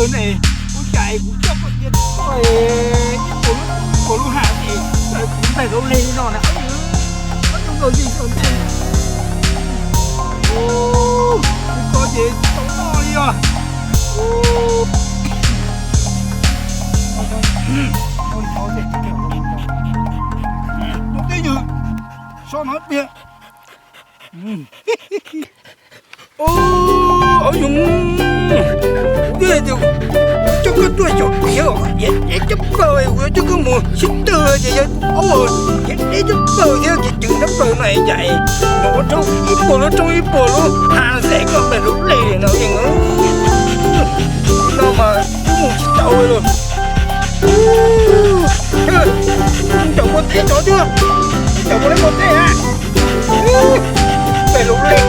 Ne, ua cas kuv coj koj cia toj ib puas lub, ib puas lub hav es kuv ntaig lub leg li no na. Ob tug nkauj yij xyov ntej. Ub, kuv ko ces tsis tau noj li os. Ub. Tus twj ywm so no tiag. Ub, au yog, coj koj tuaj xyuas, yog coj plaws, kuv yuav coj koj mus sib twv ces yog aub, deb coj plaws thiab ces cov ntab plaws no cas nws ua rau ib puas lub roob ib puas lub hav xwb koj ntaig lub leg li no yeej. No mas twb mus tsis tau li. Ntaus npua teb tso twb, ntaus npua teb tso twb. Pem lub leg.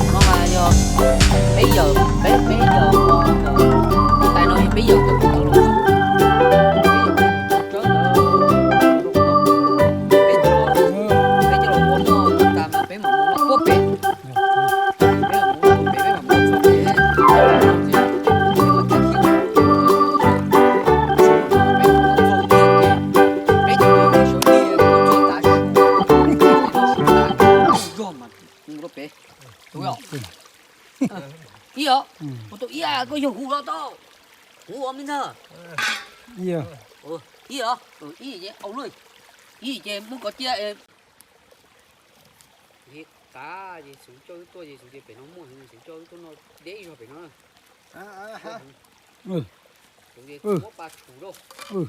No mas yog peb yawm, peb, peb yawm, tais no yog peb yawm cov kws tau los, peb yawm cov tsawb ntawd, peb coj los, peb coj los ua noj tas mas peb mam mus noj puag pem, peb mam mus noj puag pem, peb mam mus noj txog pem, peb mam mus tag kis, peb mam mus noj txog pem, peb coj los ua sawv li, ua txog tav su, ua txog tav su, mus rau pem. Ib os, kuv tus ib, koj yog hu los tau. Hu os me ntxhais. Ib os, ib ces muab kov cia. Qab ces Xwv coj wb tuaj ces Xwv ces pem no muaj heev, Xwv coj wb tuaj noj deb zog pem no. Xwv ces muab pa tshum rau, Xwv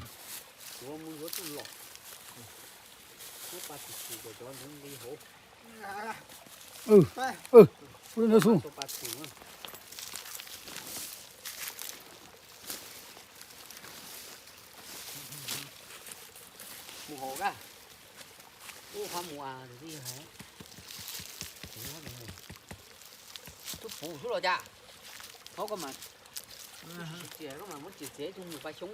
muab ntxuav tuj los, muab pa tshum tshum kom cov ntawd nqi hauv. Ua li ntawd xwb. Mus hauv kag. Ub, qhov mus a, tus tij yog hais. Tus puv xwb los cas? Qhov koj mas, koj mas muab txiav txiav ib tug mus pas xyoob.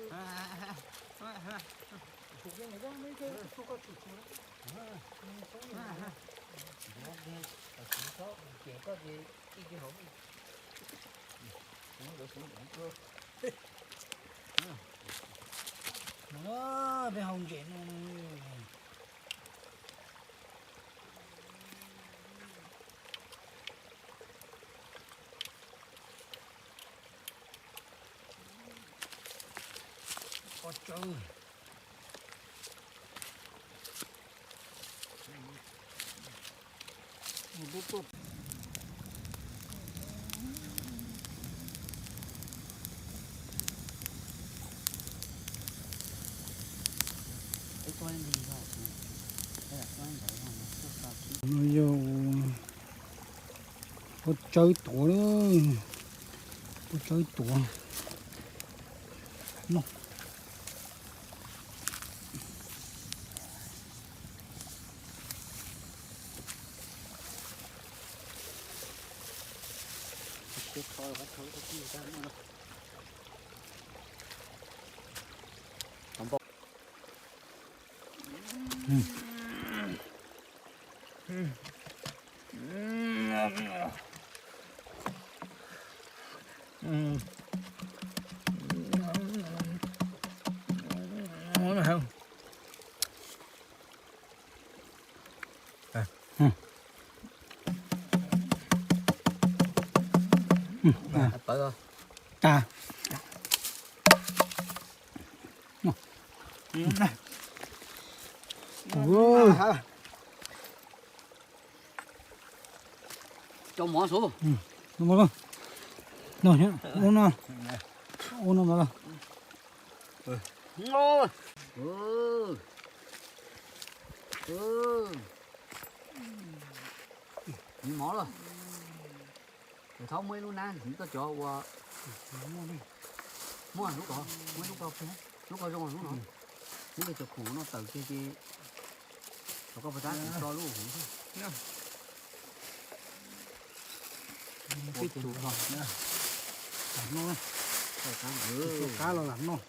Peb hau ntses no. Pob tsawb. No yog pob tsawb tuav, pob tsawb tuav no. Pawv. Tas. Rau mov xwb. No, no, no, no. Ntxiv mov lawm. Thaub muab ib lub nab ntxiv koj cov uas muaj lub ko, muab lub ko, lub ko zoo lub no. Muab kiag cov khoom no tawm kiag ces cov koj puas tab tso lub huv xwb. Peb cov qab los lam noj.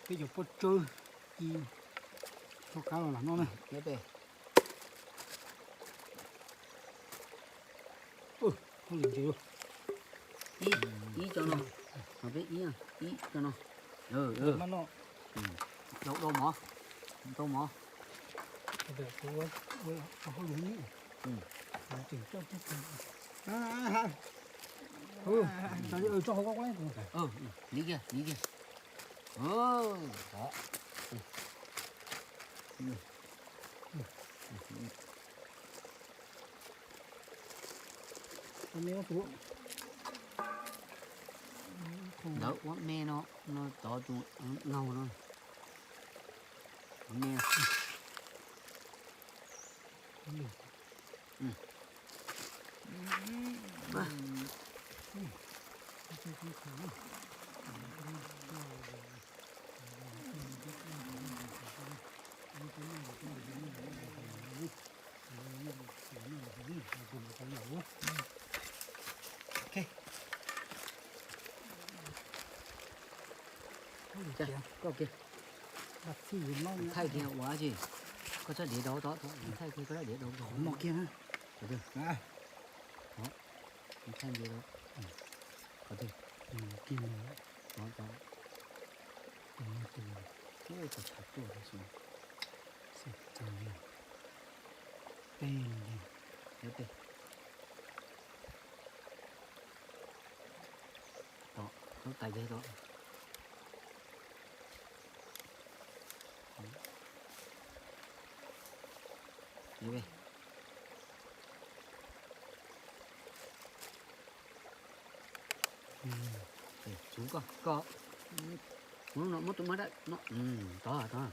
Peb cov pob tsawb ci, cov qab los lam noj na. Ib, ib co no, peb ib, ib co no. Dau, dau mov, dau mov. Liv kiag, liv kiag. Ntawd ua me no, no tov tus ngaug no. Ua me. Koj kiag, thaij kiag ua dab tsi? Koj txhob diav rau tod, thaij kiag koj txhob diav rau. Qhov no kiag na. Qhov twg? Thaij kiag rau. Qhov twg? Kiag no. Qhov tod. Ub, tshav tuaj xwb. Peb no, peb. Tod, lub tais dej tod. Tsuv koj, koj. Muab tus mab dawb no, tod, tod.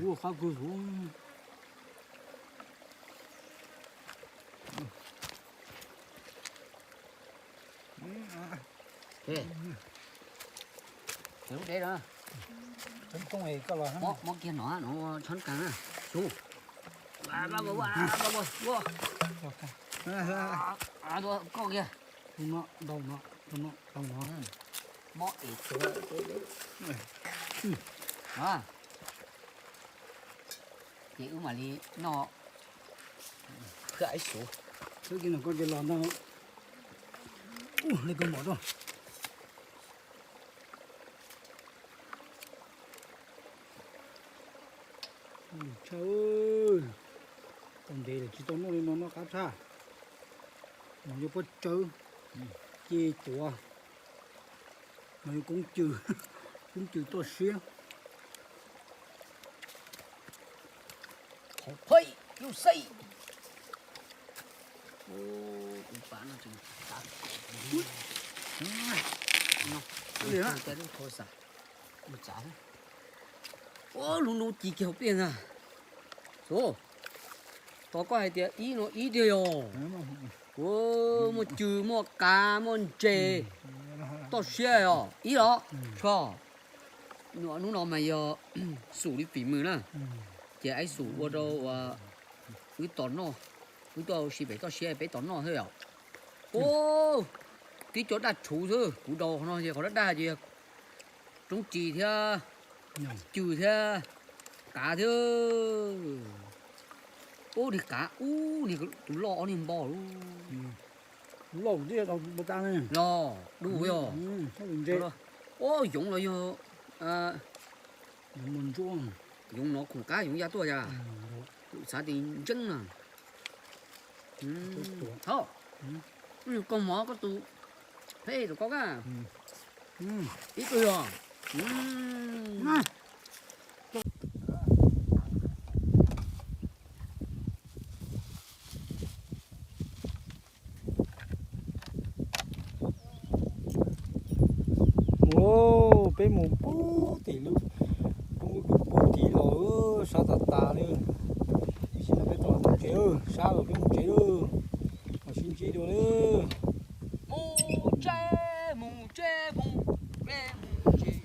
Ua qab kawg. Lub deb no. Muab kiag no, no tshab kas na. Xyov. Koj kiag. Mob es tuag. Ces wb mam li noj. Khwb ib suav. Xwb kiag no koj ces los ntag. Ua li koj mom rau. Tshaj, tau ntev lawm tsis tau noj li no noj qab tshaj. Mas yog pob tsawb, ce tuav, mas yog koob cw, koob cw toj siab. Qhov phaib lub xaij. Tus pam no tseem tav no. Lub thau xav, lub tsav. Ua lub nub ci kiag hauv pliaj ntag. Xyov, tos koj hais tias ib no ib tiag yog. Ua muaj cw muaj qav muaj ntses, toj siab os ib os. Tshuav, hnub no mas yog Xum li fim mws na, ces aib Xum ua rau wb tos noj, wb tuaj ua si pem toj siab peb tos noj xwb yom. Ub, tib co daj tshuv xwb, kuv daus qhov no ces qhov daj daj ces roob ris thiab, cw thiab, qav thiab. Ub, niag qav, ub, niag tus loj ob niag npo lub. Loj, dub yog. Ub, yoov los yog, yoov no khoom qab yoov ya tuaj yas. Kuv xav tias ntseeb na. Hov, koj mov koj tus phem rau koj ka. Ib tug yog. Mus, peb mus pub tim lub, pub tim los sab tas tas li. Tam sim no peb tau mus tsev, sab los peb mus tsev lawm. Los sib ntsib dua li.